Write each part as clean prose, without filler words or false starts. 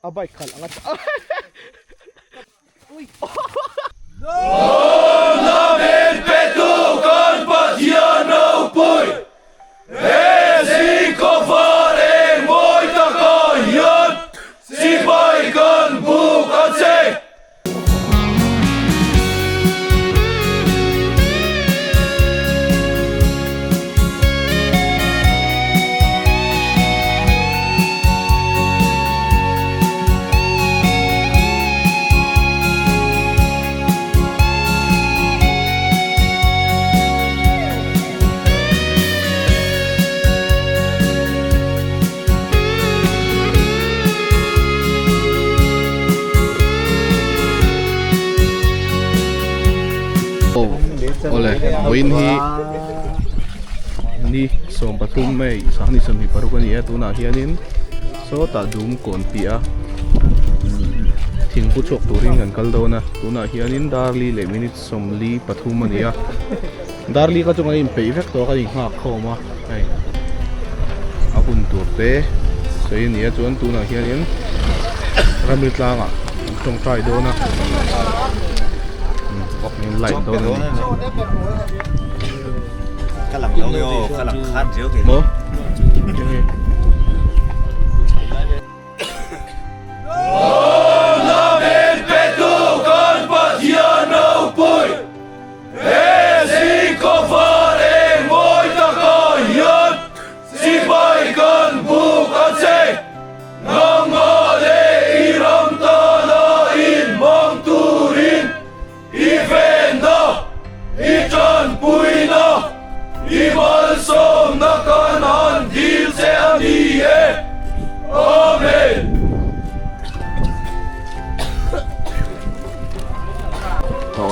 A bike khalh anga Awle vawiin hi ni 13 May 2026 a ni a tunah hianin sawtah dum kawn piah a thingpu chhuak turin kan kal dawn a tunah hianin darli leh minute 43 a ni a darli kha chu kan inpeih vek tawh a kan inghak khawm a hei a hun tur te sawi a ni a chuan tunah hianin ramri tlangah an tawngtai dawn a in light dawn a ni maw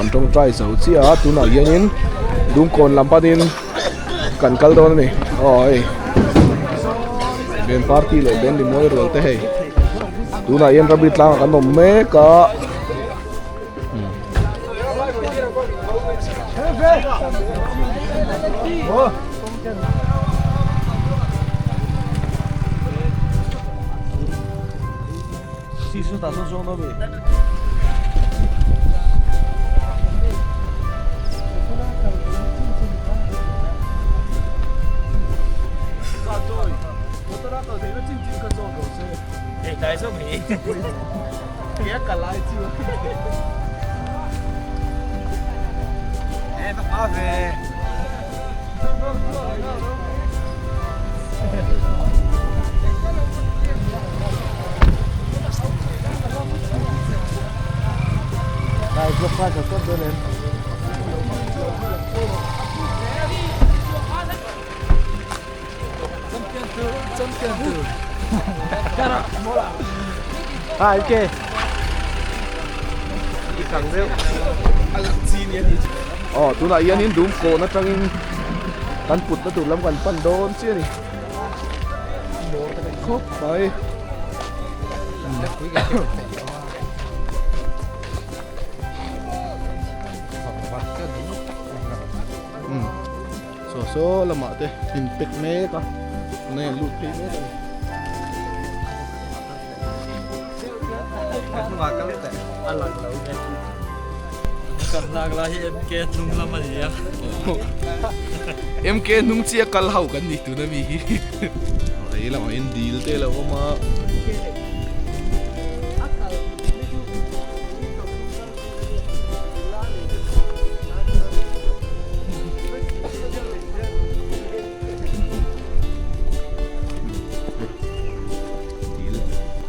An tawngtai zo chiah a tunah hianin dungkawn lam panin kan kal dawn a ni aw hei band party leh band rimawi rual te hei tunah hian ramri tlangah kan awm mek a. Aw tunah hianin dum kawn atangin kan putna tur lam kan pan dawn chiah a ni khawp mai. Saw saw lamah te in pack mek a tunah hian lut phei mek a ni. MK hnung chiah kal ho kan ni tuna mi hi. Hei lamah hian dil te a lo awm a.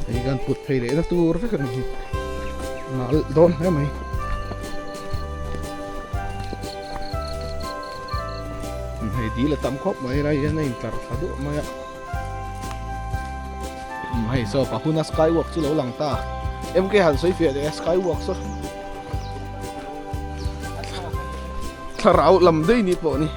Hei kan put phei leh na tur vek a ni hi nal dawn hle mai hei dil a tam khawp mai lai hian a intlar thla duah mai a. Hei saw pa huna skywalk chu lo lang ta MK han sawi fiah leh a skywalk saw thlarau lam daih ni pawh ni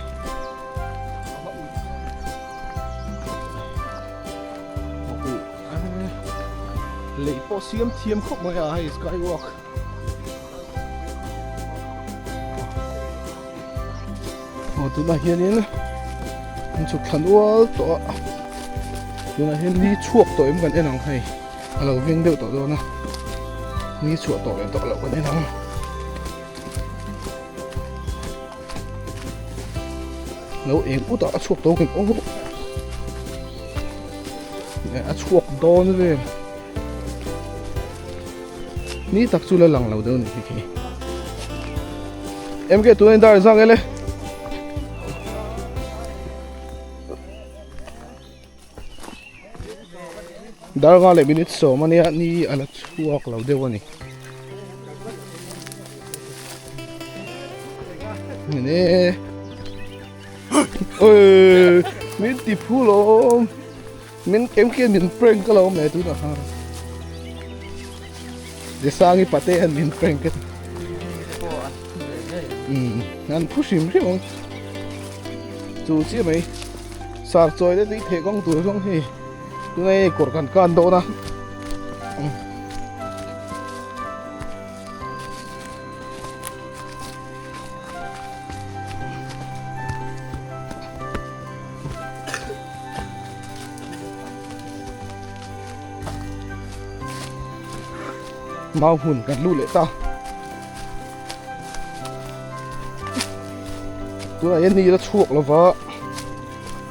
lei pawh siam thiam khawp mai a hei skywalk Aw tunah hianin an chhuk thla nual tawh a tunah hian ni chhuak tawh em kan en ang hei A lo veng deuh tawh dawn a, ni chhuah tawh leh tawh loh kan en ang. Lo eng ut ah a chhuak tawh ang aw a chhuak dawn vel ni tak chu la lang lo deuh ni khi em ke tuna in dar zang ele Darga leh minute sawm ania ni a la chhuak lo deuh a ni. Nene Oi min ti phu lawm min kem khian min prank ka lo awm leh tunah khan Jesangi pate hian min prank a um an phu hrim hrim ang chu chiah mai. Sar chawi te tui theh kawng tur zawng hi tunah hei kawr kan kan dawn a. Mau hmun kan luh leh ta. Tunah hian ni la chhuak lo va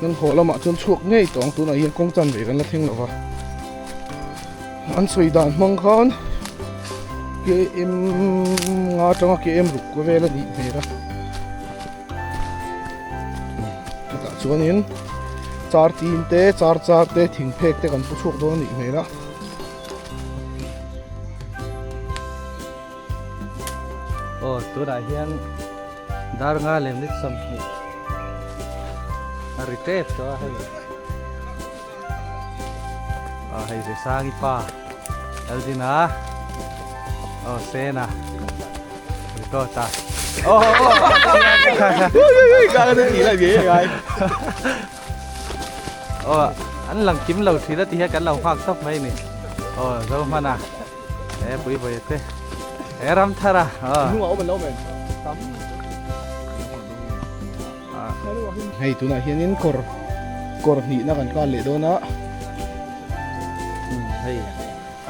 kan haw lamah chuan chhuak ngei tawh ang tunah hian kawng chan ve kan la thleng lo va an sawi dan hmang khan km nga atanga km ruk vel a nih hmel a chutah chuanin char tin te char char te thing phek te kan pu chhuak dawn a nih hmel a. Aw tunah hian dar nga leh minute 20 a ri tep tawh a hei aw hei Zesangi pa Eldina aw Sena ri tawh ta aw aw aw an lang kim lo thin a ti hian kan lo nghak tawp mai a ni aw Zohmana. E pui pui te. E ram thar a. Hnungah awm an lo awm em? Tam. Hei tunah hianin kawr kawr hnihna kan kal leh dawn a. Hei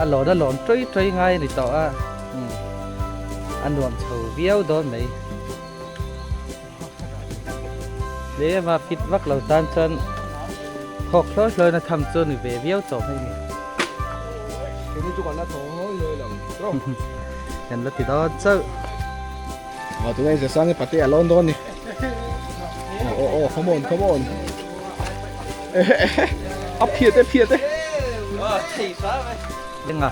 a lawn a lawn tawih tawih ngai a ni tawh a. A nuam chho viau dawn mai. Tlem a fit vak lo tan chuan thawk hlawi hlawi na tham chu ni ve viau tawh mai ni. Keini chu kan la thaw hlawi hlawi lo tawp. Kan la ti dawn chauh. Aw tunge Zesangi pate a lawn dawn ni. Aw aw aw come on come on. A phiat e phiat e. Aw thei sa mai. Enga.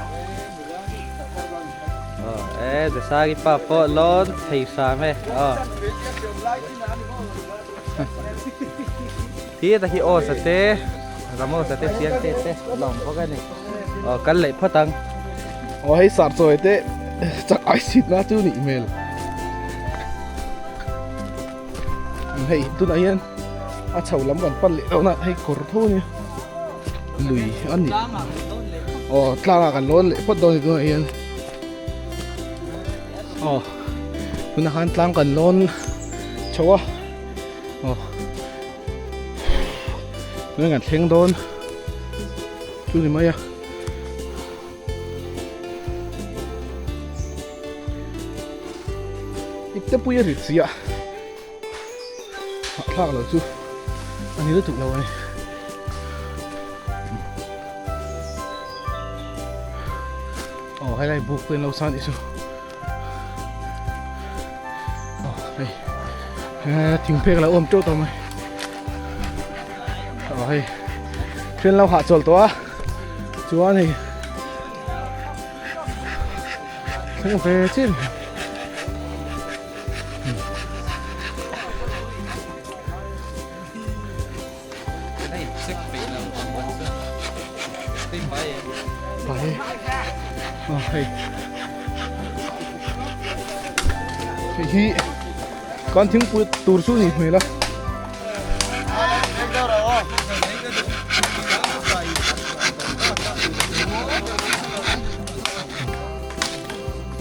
Aw e Zesangi pa pawh lawn thei hram e aw. Khi ta khi aw sa te Ramo sa te chiang te te lawm bawk a ni. Aw kal leh phawt ang. Aw hei sar chawi te chak ai sit na chu nih hmel. Hei tunah hian a chho lam kan pan leh lohna hei kawr tho a nia lui a ni aw tlangah kan lawn leh phawt dawn a ni tunah hian aw tunah khan tlang kan lawn chho a aw tunah kan thleng dawn chu ni mai a. Ipte pui a rit si a hahthlak lo chu a ni lutuk lo a ni. Aw helai buk te an lo san tih chu aw hei thing phek a lo awm teuh tawh mai aw hei train lo hahchawl tawh a chuan hei. Thleng ve chin. Pai. Oh, hei. Hei hi kan thingpui tur chu ni hmel a.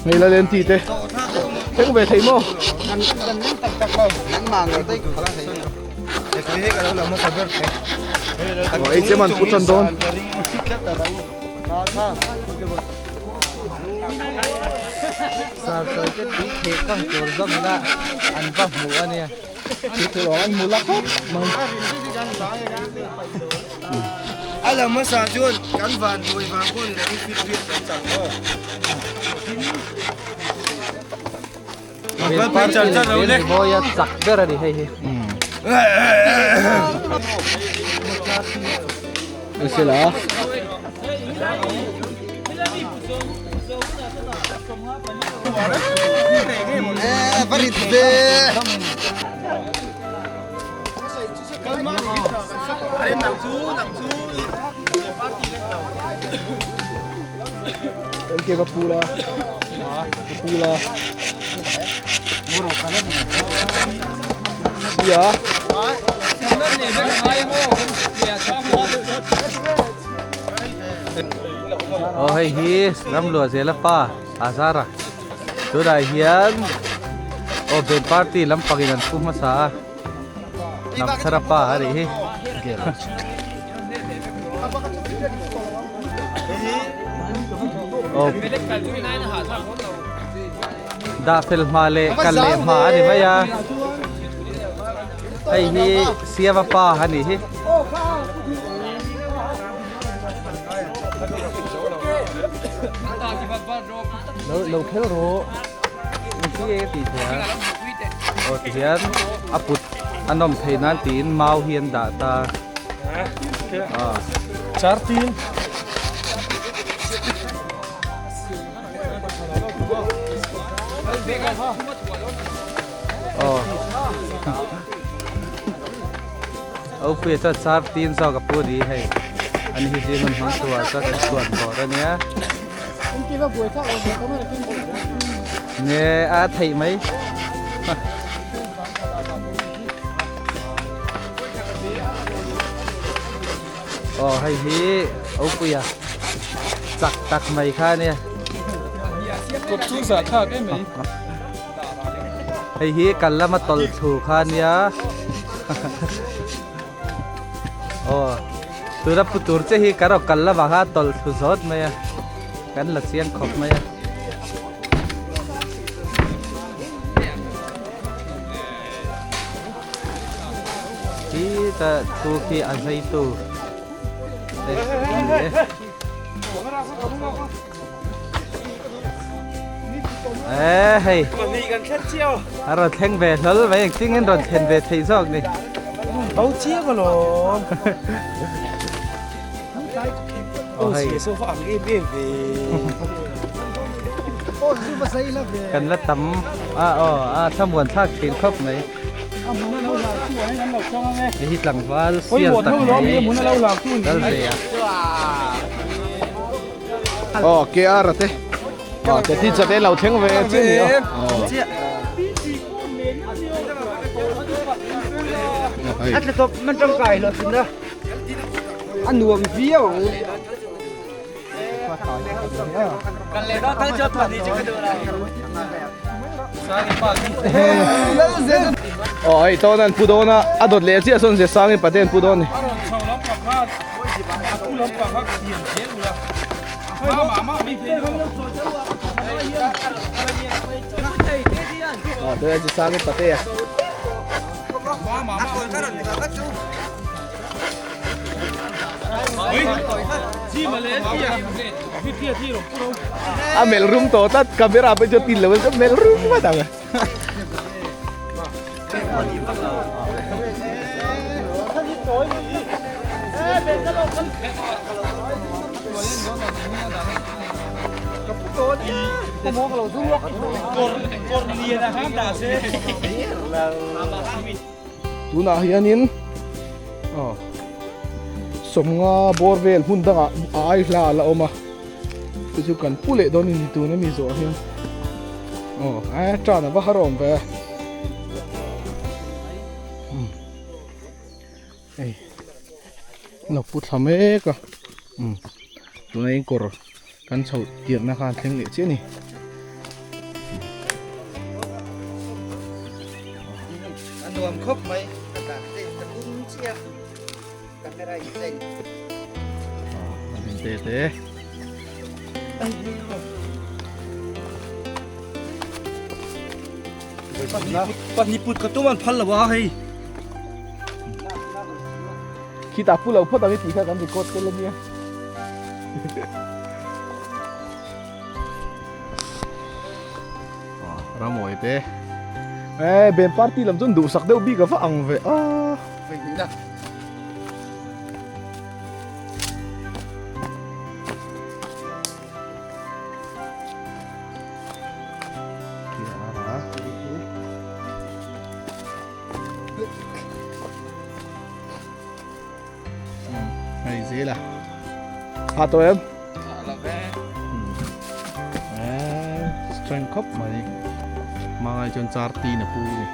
Hei la len ti te thleng ve thei maw Ei che man put an dawn. Sartawi te tui theh kang tur zawk ila an va hmu a nia. Tui theh an hmu la khawp mai. A lam hmasa chuan kan van dawi vang pawh ni lovin fit riat kan chang aw. Mawia chak ber a ni hei hi. Sela. Ke ka pula. Ka pula. Sia. Oh hei hi ramlua zela pa Azara tunah hian oh band party lampangin an pu hmasa a. Hnam thar a pa a nih hi. Aw. Dah fel hma leh kal leh hma a ni mai a. Hei hi Siama pa a nih hi. Lo lo khel rawh. Engtin nge tih theih a? Aw tihian a put a nawm theih nan tiin mau hi an dah ta. Ah. Chartin. Aw. Opuia chuan chartin zawk a pu a ni hei. Ani hi zing an hmang chhuah chuan an chhuan bawr a nia. Nge a theih mai. Aw hei hi Opuia chak tak mai kha ania. Kawp chu zah thlak em mai. Hei hi kal lama tawlh thlu kha ania. Aw tuna pu tur che hi ka rawn kal lamah khan tawlh thlu zawt mai a kan la chiang khawp mai a. Khi ta thu khi a zai tu te an ni e. E hei a rawn thleng ve hlawl mai engtin in rawn thlen ve theih zawk ni. Bo chiang alawm. Aw hei. Kan la tam a aw a thlamuan thlak thin khawp mai. Hei hi tlangval sial tak mai kal ve a. Aw KR a te. Aw te thi chate lo thleng ve chiah ni aw. A tla tawp man tangkai lo thin a. A nuam viau ang. Aw hei tawn an pu dawn a a dawt leh chiah sawn Zesangin pate an pu dawn a ni. Aw tuna Zesangin pate a. A melh rum tawh tlat camera pawh chu tin lo a melh rum ngawt ang. Tunah hianin aw sawmnga bawr vel hmun dangah a ai hla a la awm a chu chu kan pu leh dawn a ni tuna mi zawh hian aw a tan a va har awm ve umm hei lo pu thla mek a umm tuna in kawr kan chhoh tirhna khan thleng leh chiah a ni. A nuam khawp mai ka dan te ka tum chiah camera in tleng. Te te. Pahnih put ka tum an phal lo a hei. Khitah pu lo phawt ang i tih kha kan record tel ania. Ramawi te. Eh ben party lam chuan duhsak deuh bik a va ang ve a. Hei zel a. Ha to em? Ha la ve. Eh, strength khop mai. Mangai chuan char ti na pu ni.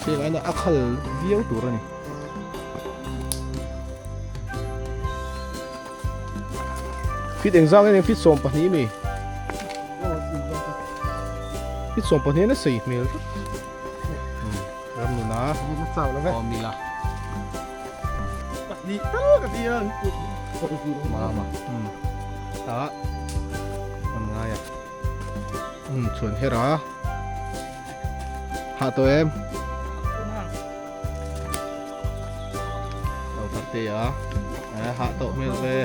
Heng aina a khal viau tur a ni. Fit engzang nge fit 12 mi. Fit 12 na sei hmel tlat. Ram nuna. Aw mila. Pahnih tal ka ti a. Mama. Ta. An ngai a. Chhuan her a. Hah tawh em? Lo thar te a. Hah tawh hmel ve.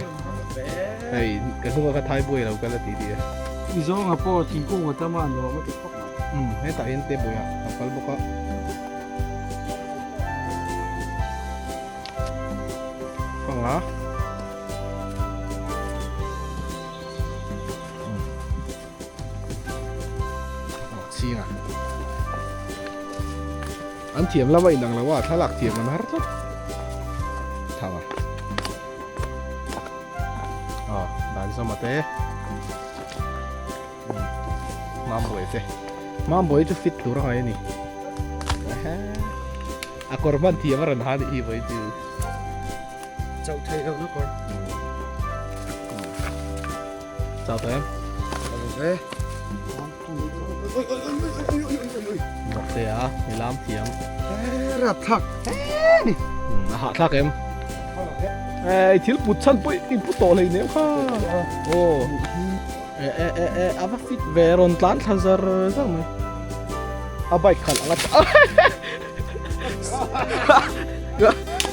Hei ka hnunga ka thai buai lo kal a ti ti e. I zawnga pawh thingkung a tam a nuam a ti khawp mai. Um hetah hian te buai a a kal bawk a. Panga. Chhinga an thiam lama inang lo a thlalak thiam an har tlat thanga aw dan zama te mambawi te mambawi chu fit tur a ngai a ni a kawr hman thiam a rawn ha ni hi vawi chu chauh thei lo na kawr Chau tawh em? Chau ve. Bawk te a, mi lam thiam. Rat thlak ni. A hah thlak em? Ei thil put chhan pawh i pu tawh hlei nem kha. Aw. E e e e a va fit ve rawn tlan thla zar zar mai. A bike khalh anga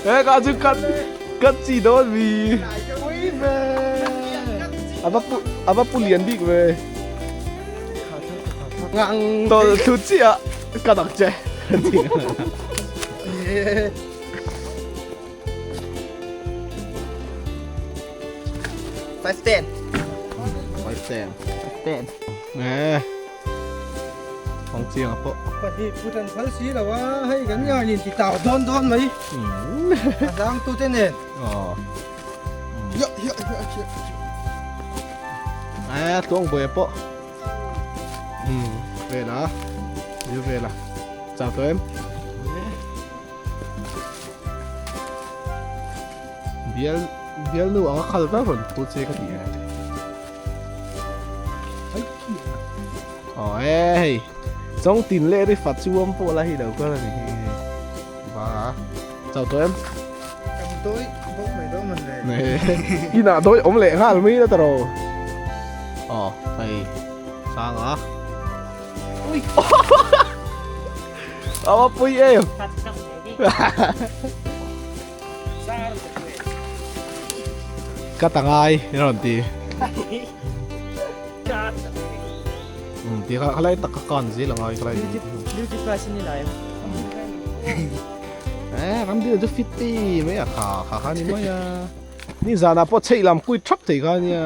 E ka chu kat kat chi dawn mi. Ava pu ava pu lian bik ve. Ngang tol thu chi a ka dak che. Five ten. Five ten. Five ten. Eh. Thawng chiang a pawh. Pahnih put an phal si lo a, hei kan ngai in ti tau dawn dawn mai. A zang tu te nen. Aw. Ya ya ya ya. Eh, tuang bui a pawh. Vel a. Dil vel a. Chau tawh em? Bial bial nu anga khal vel rawn phul che ka ti e. Aw e hei chawng tin leh ri fat chu awm pawh la hi lo kal a ni hi va chau tawh em kan dawi bawk mai dawn man le inah dawi awm leh nghal mai la tawh aw hei sang a ui aw pui em Ka ta ngai i rawn ti. Um ti kha khalai tak ka kan zel a ngai khalai. Duty price ni lai. Eh ram dil chu fit ti mai a kha kha kha ni mai a. Ni zana pawh chheih lam kui thap thei kha nia.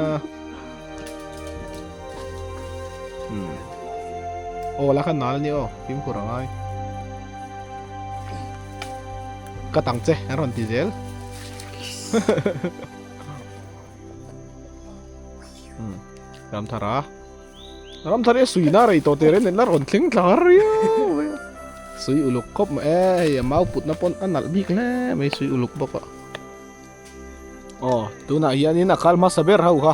Um. Aw la kha nal ni aw fimkhur a ngai. Ka tang che an rawn ti zel. Ramthara. Ramthara e sui na rei tawh te reng nen la rawn thleng tla riau mai a. Sui uluk khawp mai e hei a mau putna pawn a nalh bik hle mai sui uluk bawk a. Aw tunah hianin a kal hmasa ber ho kha.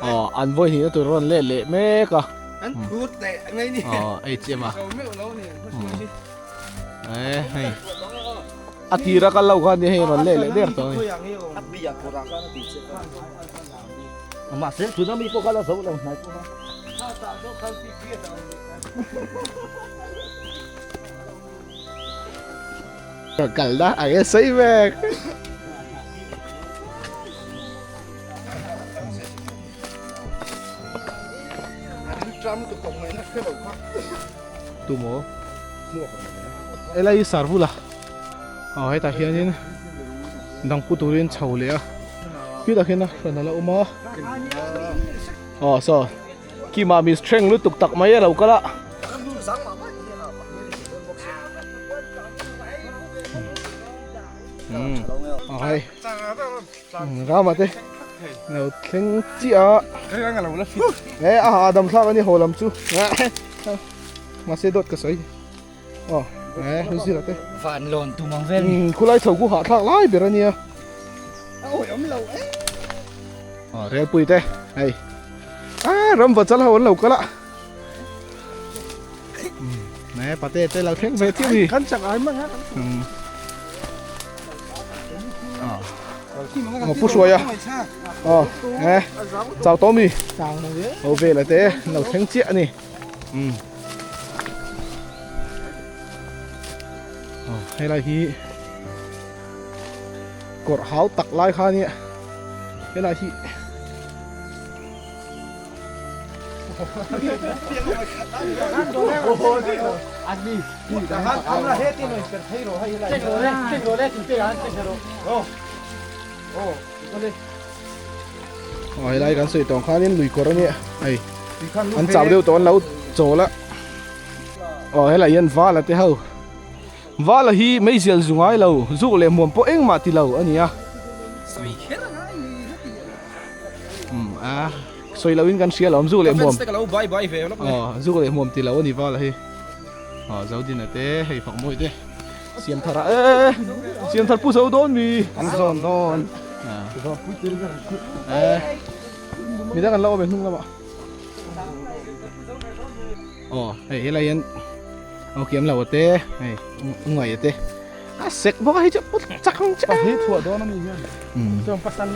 Aw an vawi hnihna tur a rawn let leh mek a. An phut leh ngai ni. Aw hei chiam a. Eh hei. A tira kal lo khan hei rawn leh leh der tawh a ni. Mahse tuna mi pawh kha la zo lo hnai pawh kha. Kal na a nge sei vek. Tumaw helai hi sarvula aw hetah hianin dang pu turin chho leh a khitah khian a hran a la awm a aw saw kima mi strength lutuk tak mai a lo kal a. Aw hei Rama te lo thleng chiah a e a hahdam thlak a ni haw lam chu mahse dawt ka sawi aw e lu zira te van lawn tum ang vel khulai chho khu hahthlak lai ber a nia a awi awm lo e aw relpui te hei a ram vachal ho an lo kal a Nè, pate te lo thleng ve chiah ni. Kan chak ai mai a. Ờ, pu hruai a. Ờ, nè, chào Tommy. Ho ve là te lo thleng chiah ni. Ừ. Ờ, hei lai hi kawr hau tak lai kha nia. He lai hi Aw helai kan sawi tawng khanin lui kawr ania hei an chau deuh tawh an lo chawl a aw helai hian vala te ho vala hi meizial zu ngai lo zuk leh hmuam pawh engmah ti lo a ni a. Um a sawi lo in kan hria lo zuk leh muam ka lo bai bai ve lawk aw zuk leh muam ti lo ani vala hi aw zodina te hei fak mawi te siam thar a e siam thar pu zo dawn mi an zawn dawn e midang an lo awm e hnung lamah aw hei helai hian aw kiam lo te hei ngaih te a sek bawk a hei chu chak ang che hi thuah dawn ani hian chuan pasal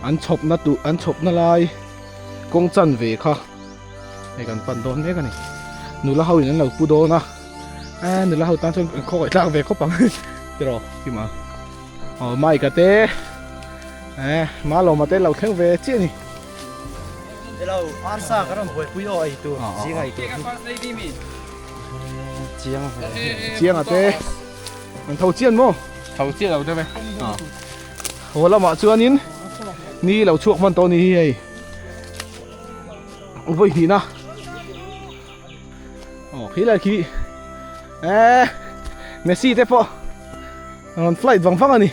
an chhawp na tu an chhawp na lai kawng chan ve kha hei kan pan dawn mek ani nula ho in an lo pu dawn a a nula ho tan chuan an khaw tlak ve khawp ang tiraw kima aw mike a te eh malawma te lo thleng ve chiah ani. Hello, arsa ka rawn buaipui aw ei tur zing ei tur hi. Chiang ve. Chiang a te. An tho chian maw? Tho chian lo deuh e. Haw lamah chuanin ni lo chhuak hman tawh ni hi hei. Vawi hnihna. Aw khi lai khi. Eh Messi te pawh rawn flight vang vang a ni.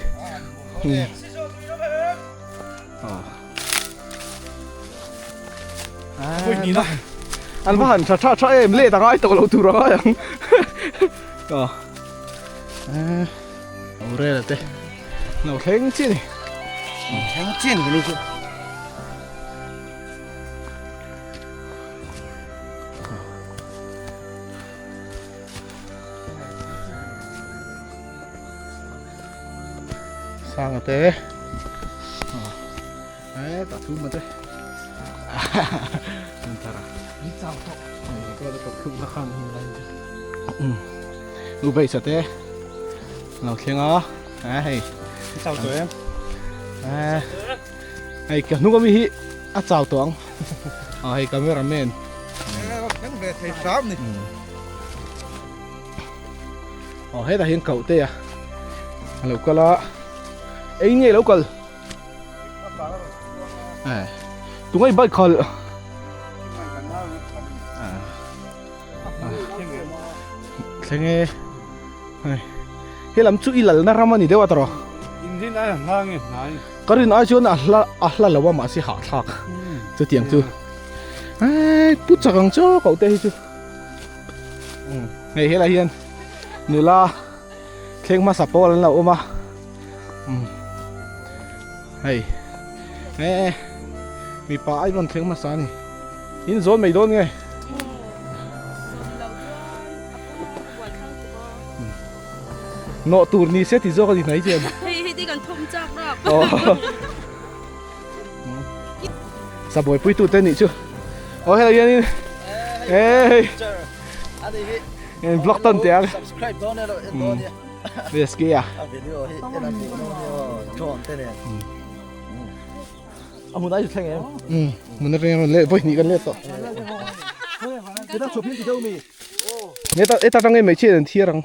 An va han tha tha tha em let a ngai tawh lo tur a ngai ang Aurel te lo thleng chi ni thleng chi ni chu Sanga te e ta thu ma te an tara ni chau to ni ko ko khu na khan hin lai u bei sa te lo thleng a e hei chau to em e hei ka hnung ami hi a chau to ang a hei cameraman kan ve thei hram ni Aw hetah hian koh te a a lo kal a ei nge lo kal eh tungai bike khalh thleng e hei he lam chu i lalna ram a ni deuh a tawrh in rin ai a hla nge hnai ka rin ai chuan a hla a hla lo a mahse hahthlak chutiang chu eh pu chak ang chu koh te hi chu. Hei helai hian nula thleng hmasa pawl an lo awm a hei e mipa ai rawn thleng hmasa a ni in zawn mai dawn nge. Nawh tur ni se ti zawk a ni hnai chian. Hei hei te kan thawm chak rap. Sabuai pui tu te nih chu. Aw helai hianin hei hei vlog tan teh ang. Subscribe dawn elo en dawn nia. VSK a. A video hi en a hmuh nawm hi aw drone te nen. A hmun ai chu thleng em? Hmun atang rawn let vawi hnih kan let tawh. Chutah chhuah phim ti deuh mi. Heta heta atang nge hmeichhia in an thiar ang.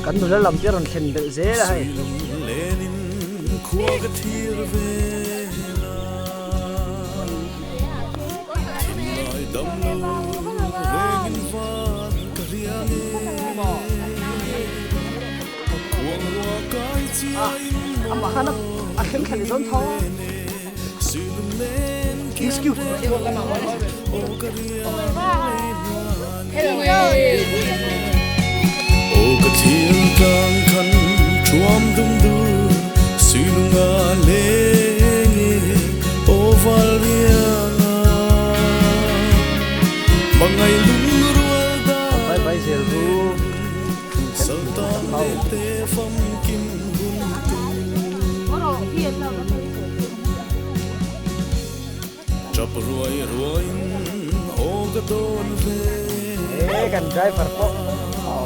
Kan nula lam te rawn thlen belh zel a hei. Amah khan a thleng thla leh dawn tho a. Excuse Aw ka thil tlang khan thuam dum dur Suilunga leng e aw val rianga Mangai lungrual dan Bye bye zel ru. Saltan le te famkim hun tu Chap ruai ruaiin aw ka dawn ve. E kan driver pawh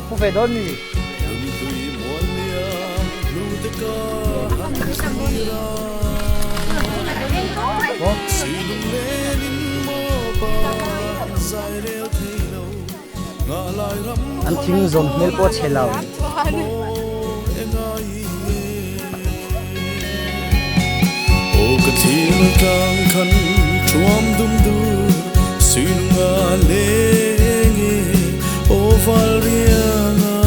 pu ve dawn mi. Nunhlui mual liam hnute ka han thlir a. Silung lenin maw pa zai rel thei lo. An thing zawm hmel pawh a chhe lo. Aw ka thil tlang khan thuam dum dur suilunga leng e aw val rianga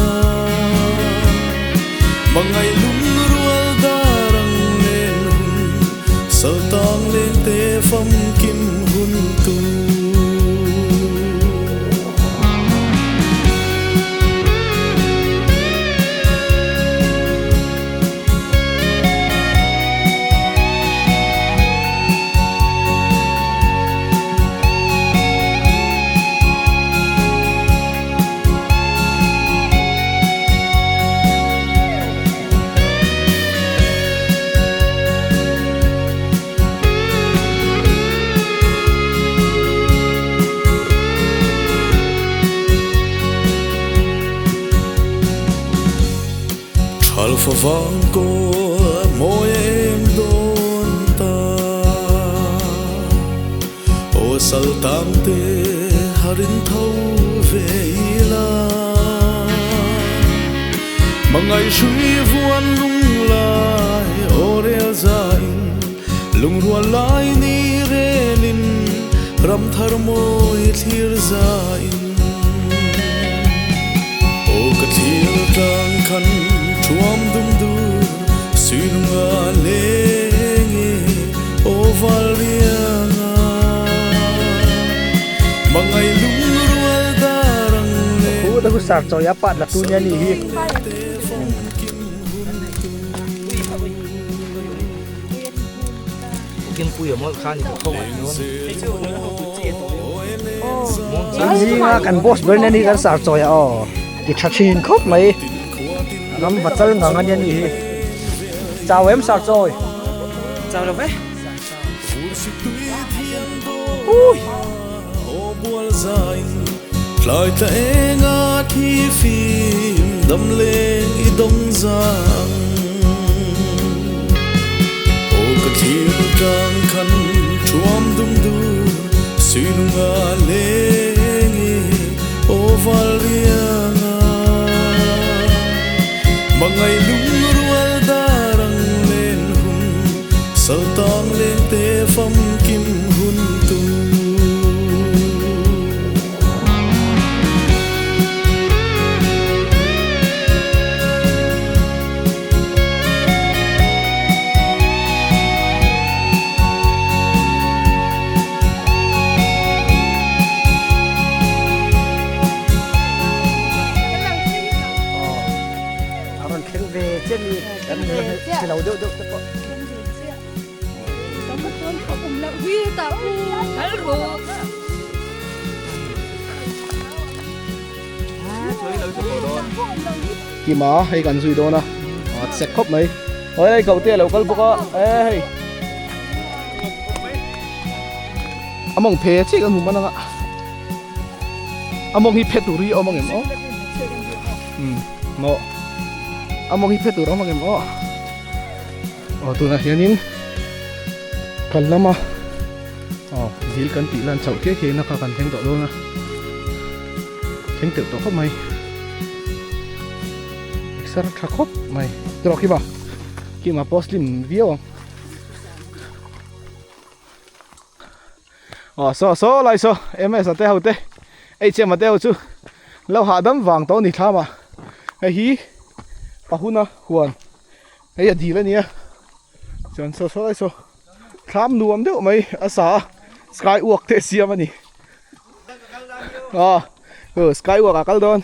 Mangai lungrual dar ang len hun Saltang len te famkim hun tu. Thal favang kawl mawi eng dawn ta Aw sal tang te harin tho ve ila Mangai hrui vuan lunglai aw rel zain Lungrual lai ni relin ram thar mawi thlir zain Aw ka thil tlang khan thuam dum dur suilunga leng e aw val rianga Mangai lungrual dar ang len Khu ta khu sar chawi a pat la tu nia ni hi. Zinga kan boss ber nia ni kan sar chawi a aw ti tha thin khawp mai ram va chal ngang a nia ni hi chau em sar chawi Chau lo ve. Ui. Tlai tla enga thi fim dam leng i dawng zang Aw ka thlir tlang khan thuam dum dur suilunga leng e aw val rianga Mangai lungrual dar ang len hun Saltang leng te famkim hun tu. A rawn thleng ve chiah ni kan chhe lo deuh deuh te pawh. Kima hei kan zui dawn a a chek khawp mai hei hei koh te a lo kal bawk a e hei a mawng phe chiah kan hmu hman anga a mawng hi phe tur hi a awm ang em aw umm maw a mawng hi phe tur a awm ang em aw aw tunah hianin kal lama aw dil kan tih lan chhoh khiai khiai na kha kan thleng tawh dawn a thleng teuh tawh khawp mai exer tha khawp mai tawh khi ma khi ma post lim viau ang aw saw saw lai saw ms a te ho te hm a te ho chu lo hahdam vang tawh a ni thlam ah hei hi pahuna huan hei a dil a nia chuan saw saw lai saw thlam nuam deuh mai a sa a sky walk te a siam a ni aw sky walk ah kal dawn.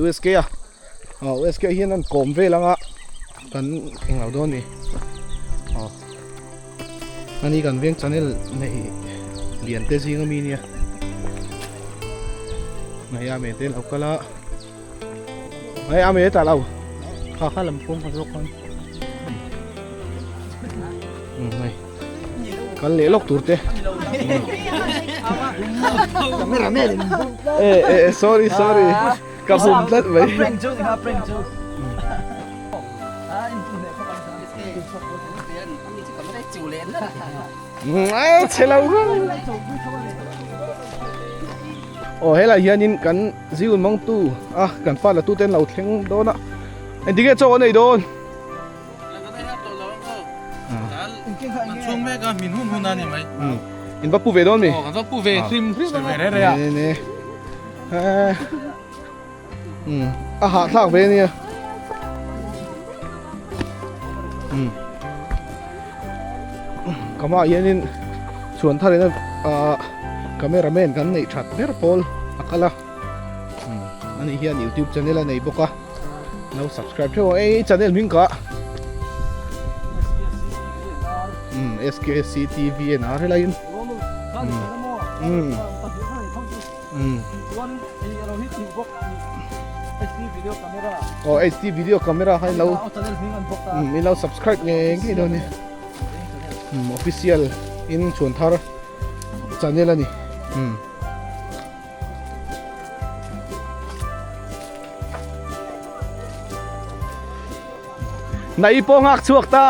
USK a aw USK hian an kawm vel anga kan englo dawn a ni aw ani kan veng channel nei lian te zing ami nia hei a mete lo kal a hei a me ta lo kha kha lam pawm kha zawk khan hei kal leh lawk tur te e e sorry sorry ka bum tlat mai prank chu ha prank chu Ai chhe lo reng. Aw helai hianin kan ziun mangtu a kan fa la tu ten lo thleng dawn a engtin nge chaw an ei dawn Chhung mek a min hun hun a ni mai. In va pu ve dawn mi? Aw kan va pu ve hrim hrim a. Ve re a. Ne ne. A hah thlak ve ania. Ka hmaah hianin chhuan thar ina ah camera man kan neih that ber pawl a kal a ani hian youtube channel a nei bawk a lo subscribe theuh ang ei channel hming ka SKSCTVNR helaiin Aw HD video camera kha ilo ilo subscribe ngei ngei dawn ni official in chhuan thar channel a ni Nai pawh nghak chhuak ta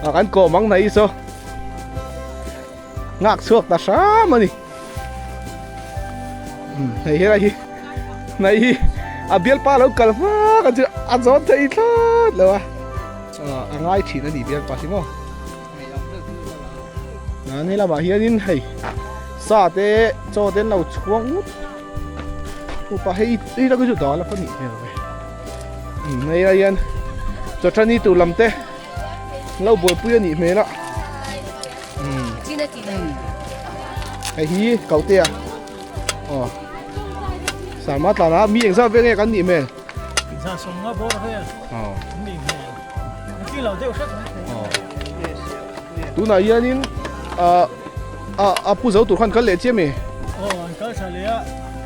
a kan kawm ang nai saw nghak chhuak ta hram a ni. Hei helai hi hnai hi a bialpa lo kal hma kan chu a zawn thei thlawt lo a a ngai thin a ni bialpa hi maw nan he lamah hianin hei sa te chaw te an lo chhuang ngut upa hei hei tak hi chu dal a pa nih hmel ve hei ah hian chaw tha ni tur lam te lo buaipui a nih hmel a. Hei hi Kautea aw Sarma tlana mi engzat vel nge kan nih hmel Za sawm nga bawr vel aw nih hmel a ti lo deuh hret mai aw tunah hianin ah a a pu zo tur khan kal leh chiam e aw an kal tha leh a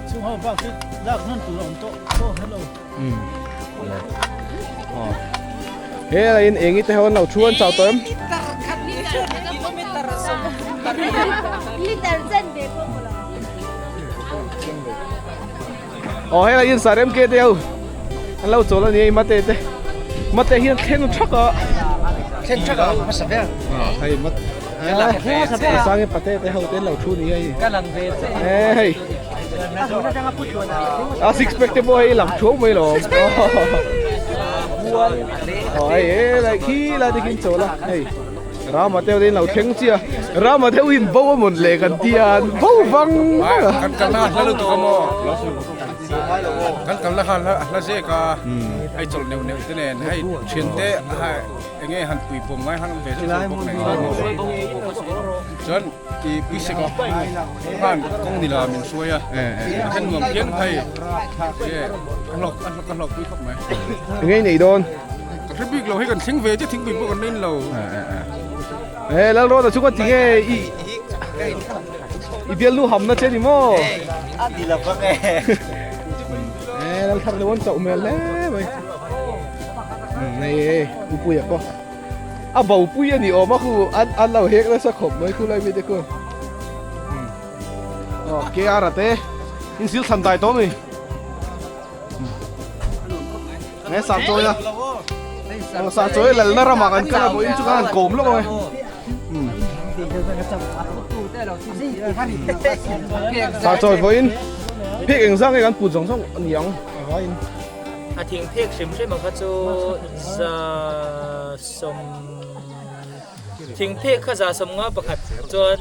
chung ho bak chu lak hman tur a awm tawh pawh hello He la in engi te ho an lo thu an chau tawh em? Aw he la in sarem ke te ho an lo chawl a ni mate te mate hian thleng thak a thleng thak a hmasa ber hei mat sangi pate te ho te an lo thu ni hei ka lang ve che hei A six pack te pawh hei lang thuau mai lo awm hei e lai khi lai te khin chawl a hei Rama te in lo thleng chiah Rama te in bo a mawn le kan tia an bo vang vang a kan kalna hla lutuk a maw kan kalna kha hla zek a hei chawlh neuh neuh te nen hei thian te enge han pui pawm ngai han awm ve zeuh zeuh bawk nen chuan I puisek khan kawng ni la min hruai a, a then nuam phian phei e a hlawk a hlawk a hlawk pui khawp mai. Engei nei dawn? Ka hre bik lo hei kan thleng ve che thingpui pawh kan la in lo. E Lalrawta chu ka ti nge i i bialnu hamna che ni maw? A ni lo vang e. E Lalthar lo an chauh hmel hle mai. Nei e Upuia pawh. A bo pui a ni awm a khu an lo hek nasa khawp mai khu lai mi te khu aw KR a te in sil thlan dai tawh mi nge sar chawi a aw sar chawi lal na ramah kan kal a pawhin chu kan han kawm lawk ang e sar chawi pawhin phek engzah nge kan put zawng zawng a ni ang a vaiin. A thing phek hrim hrim ang kha chu za sawm thing phek kha 151 chuan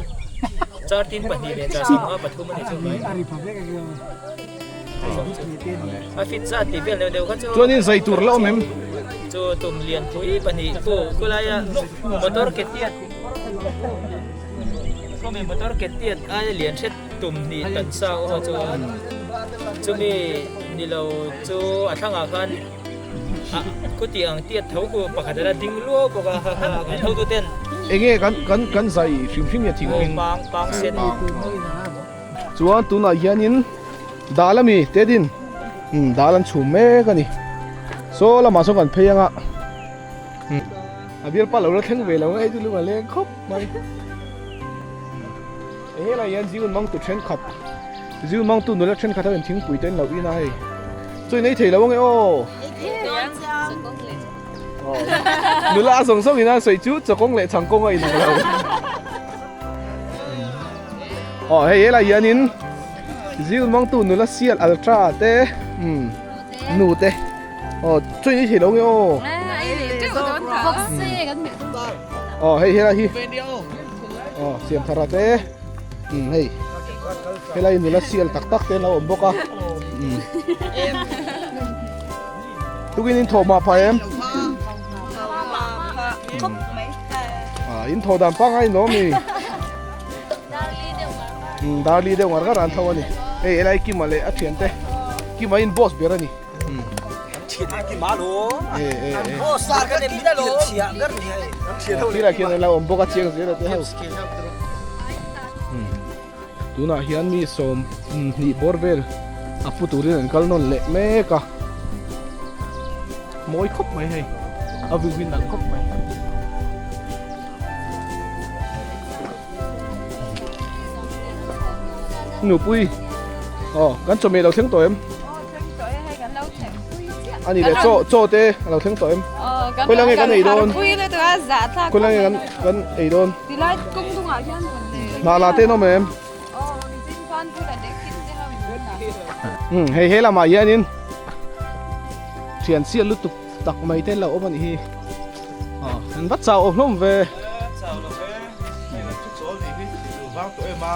char tin pahnih leh 153 a ni chu mai. A fit zat tih vel deuh deuh kha chu. Chuanin zai tur la awm em? Chu tum lian pui pahnih khu khulaia motor ke tiat khawmi motor ke tiat aia lian hret tum hnih tan sa aw chuan chumi. Ni lo chu a thlangah khan a khuti ang tiat tho ku pakhat a la ding luau bawk a kha kha kan hotu ten. Enge kan kan kan zai hrim hrim nge thing hming? Pang pang sen. Chuan tunah hianin dal ami Tedin umm dal an chhum mek a ni. Saw lamah sawn kan phei anga umm a bialpa lo la thleng ve lo nge hei chu lung a leng khawp mai. Helai hian Zion mangtu thenkhat Zion mangtu nula thenkhat ho in thingpui te an lo in a hei chu in ei thei lo ange aw nula a zawng zawng in a sawi chu chawkawng leh chhangkawng a inang lo aw hei helai hianin Zion mangtu nula sial ultra te umm nu te aw chu in ei thei lo ange aw aw hei helai hi. Aw siam thar a te umm hei helai nula sial tak tak te an lo awm bawk a umm tukin in thawh mah phah em ah in thawh dan pangngai in awm mi umm darli deuh ngar ngar an tho a ni hei helai kima leh a thian te kima in boss ber a ni. Thil ah khian an lo awm bawk a chiang zel a te ho tunah hian mi sawm hnih bawr vel a pu turin an kal nawn leh mek a mawi khawp mai hei a view hi nalh khawp mai. Nupui aw kan chawhmeh lo thleng tawh em? Ani le chaw chaw te a lo thleng tawh em? Khawi lai nge kan ei dawn? Khawi lai nge kan kan ei dawn? Hnah lah te an awm em? Umm hei he lamah hianin thian chiah lutuk tak mai te an lo awm a nih hi. Aw an va chau awm hlawm ve. Chau lo ve. Hei kan chu chawl nih hi thil vang tawh em a.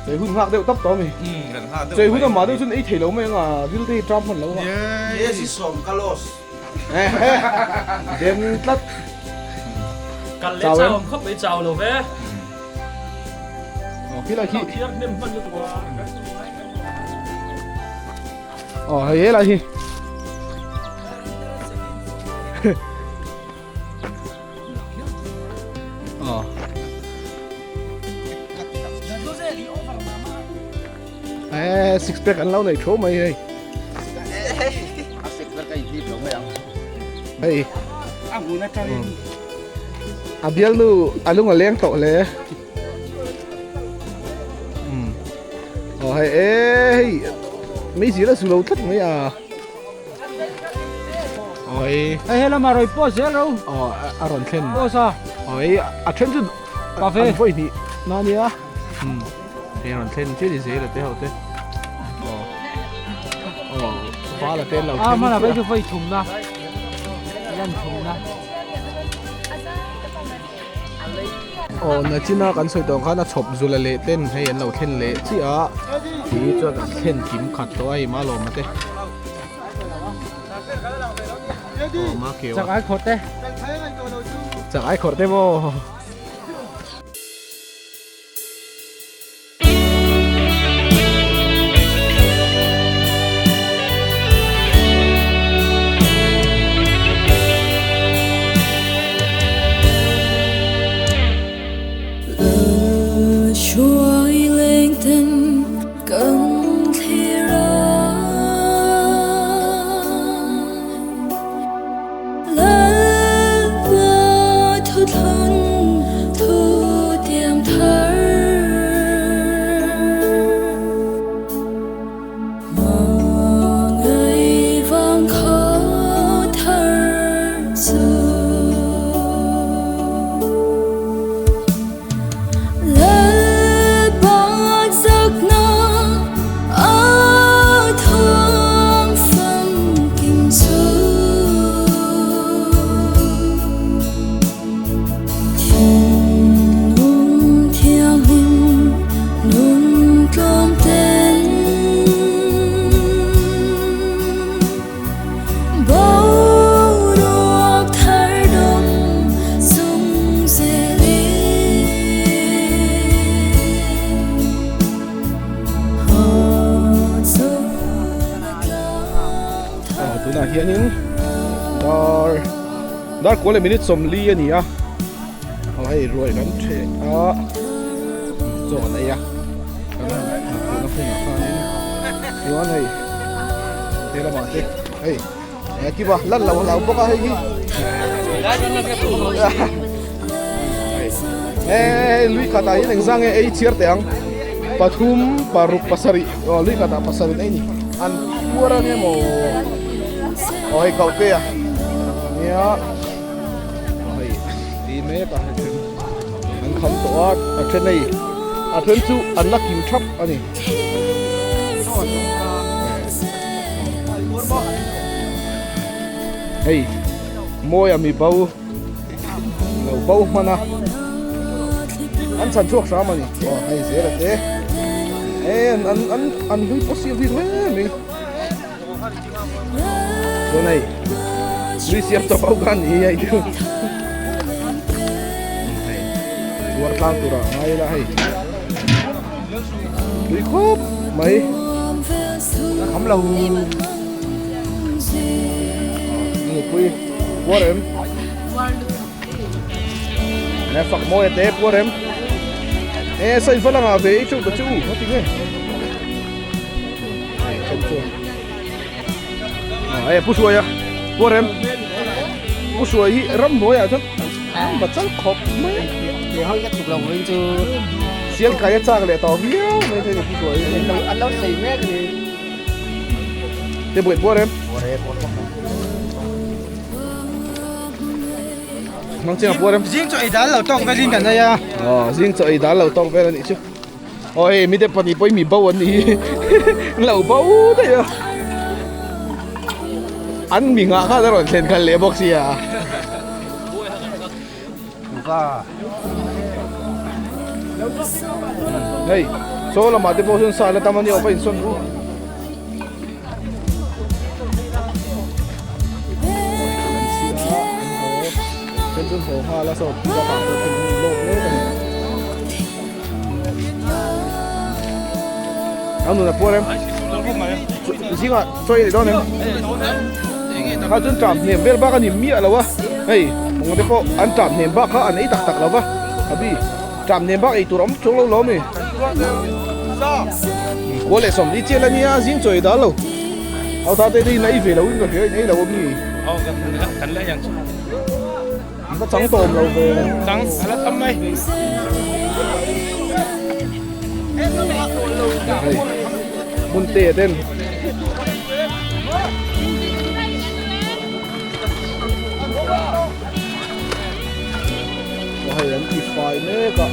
Chei hun nghak deuh tap tawh a mi. Umm kan nghak deuh mai. Chei hun a mah deuh chuan ei thei lo mai ang a ril te hi tram hman lo ang a. Yes i sawm ka loss. Den tlat. Kal leh chau awm khawp mai chau lo ve. Aw khi lai khi. Thiar hnem hman lutuk a. Aw hei helai hi. Aw. Eh six pack an lo nei tho mai hei. A six pack a inhlip lo mai ang. Hei. A hmun atangin. A bialnu a lung a leng tawh hle. Aw hei e hei mei zir a zu lo tlat mai a aw hei hei he lamah rawi post zel ro aw a rawn thlen post a aw hei a then chu cafe an vawi hnih na nia hei rawn thlen chiah ni zel a te ho te aw aw val a te an lo a hmanah phei chu vawi thumna lan thumna. Aw nachina kan sawi tawh ang khan a chhawp zula leh ten hei an lo thlen leh chiah a ti chuan an thlen kim khat tawh a hei Malawma te aw Makeu chak ai khawrh te chak ai khawrh te maw. hianin dar dar kua leh minute sawmli a ni a aw hei ruai kan theh a chaw an ei a kan han hmuhna hmunah khanin chuan hei he lamah te hei eh kiba lan lo hlau bawk a hei hi eh lui khatah hian engzang nge ei chhiar teh ang pathum paruk pasarih aw lui khatah pasarih ei ni an puar a nia maw aw hei kau te a nia aw hei ti mek a hei then an kham tawh a a then hei a then chu an la kim thap a ni. Hei mawi a mi bo lo bo hman a an chhan chhuak hram a ni aw hei zel a te e an an an an hlui pawh siam bik hle mai chuan hei lui siam chawp ho khan ni hei chu hei tuar tlang turah ngai ila hei. Tui khawp mai kham lo nupui puar em nè phật môi té puar em ê sao vẫn là về chú của chú nó tính nghe ê pu xuôi à puar em pu xuôi hi ram hnuai ah chuan ram va chal khawp mai sial kai a chak leh tawh viau mai thei ni pu xuai hi an lo sei mek a ni te buai puar em mang chiang a puar em zing chaw ei dal lo tawk velin kan nei a aw zing chaw ei dal lo tawk vel a nih chu aw hei mite pahnih pawhin mi bo an nih hi an lo bo daih a an mi nghah khan a rawn thlen khalh leh bawk sia. Hei saw lamah te pawh sawn sa la tam a nia aw va insawn ru. Then chu haw nghal a saw bakah pawh then an lawk mek a ni. Ang nuna puar em? Zingah chaw ei leh dawn em? Kha chuan ṭam hnem vel bak a ni miah lo a, hei mawng te pawh an ṭam hnem bak kha an ei tak tak lo va, abi ṭam hnem bak ei tur a awm chuang lo lo ami. Kua leh sawmli chiah la nia zing chaw ei dal lo. Au ta te te in ei ve lo in ka hria in ei lo ami. Ka chang tawm lo ve. Chang a la tam mai. Hei hmun te ten. Hei an ti fai mek a.